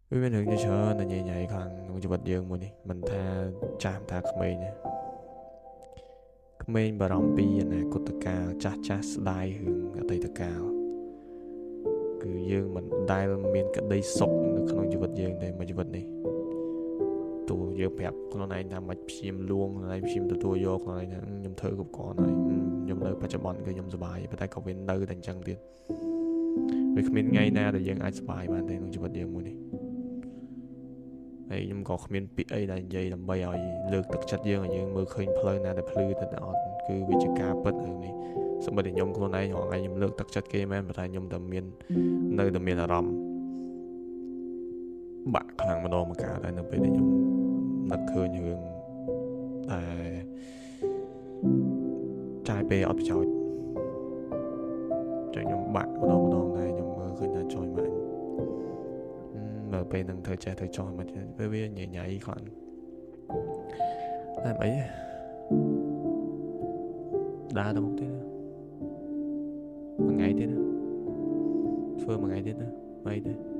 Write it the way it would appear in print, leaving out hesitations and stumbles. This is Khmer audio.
វាមានរឿងជាច្រើនដែលញ៉ៃញ៉ៃខ្លាំងក្នុងជីវិតយើងមួយនេះ មិនថាចាស់ មិនថាក្មេងទេ។ ក្មេងបារម្ភពីអនាគតកាល ចាស់ចាស់ស្ដាយរឿងអតីតកាល។ គឺយើងមិនដែលមានក្តីសុខនៅក្នុងជីវិតយើងទេ មួយជីវិតនេះ ទោះយើងប្រាប់ខ្លួនឯងថាមិនព្យាមលួងខ្លួនឯង ព្យាមទទួលយកខ្លួនឯងថាខ្ញុំធ្វើគ្រប់គ្រាន់ហើយ ខ្ញុំនៅបច្ចុប្បន្នគឺខ្ញុំសប្បាយ ប៉ុន្តែក៏វានៅតែអញ្ចឹងទៀត។ វាគ្មានថ្ងៃណាដែលយើងអាចសប្បាយបានទេក្នុងជីវិតយើងមួយនេះ។ ហើយខ្ញុំក៏គ្មានពាក្យអីដែលនិយាយដើម្បីឲ្យលើកទឹកចិត្តយើង ឲ្យយើងមើលឃើញផ្លូវណាដែលភ្លឺទៅតែអត់ គឺវាជាការពិតរឿងនេះ។ សូម្បីតែខ្ញុំខ្លួនឯងរាល់ថ្ងៃខ្ញុំលើកទឹកចិត្តគេមែន ប៉ុន្តែខ្ញុំតែមាននៅតែមានអារម្មណ៍បាក់ខ្លាំងម្ដងម្កាលដែរ នៅពេលដែលខ្ញុំនឹកឃើញរឿងតែចាយពេលអត់ប្រយោជន៍ ចឹងខ្ញុំបាក់ម្ដងម្ដងដែរ។ ខ្ញុំមើលឃើញថាចុយមកនៅពេលនឹងធ្វើចេះធ្វើចោះ មិនពេលវាញ៉ៃញ៉ៃខ្លាំងតែអីដើរទៅមុខទៀត មួយថ្ងៃទៀតណា ធ្វើមួយថ្ងៃទៀតណា មិនអីទេ។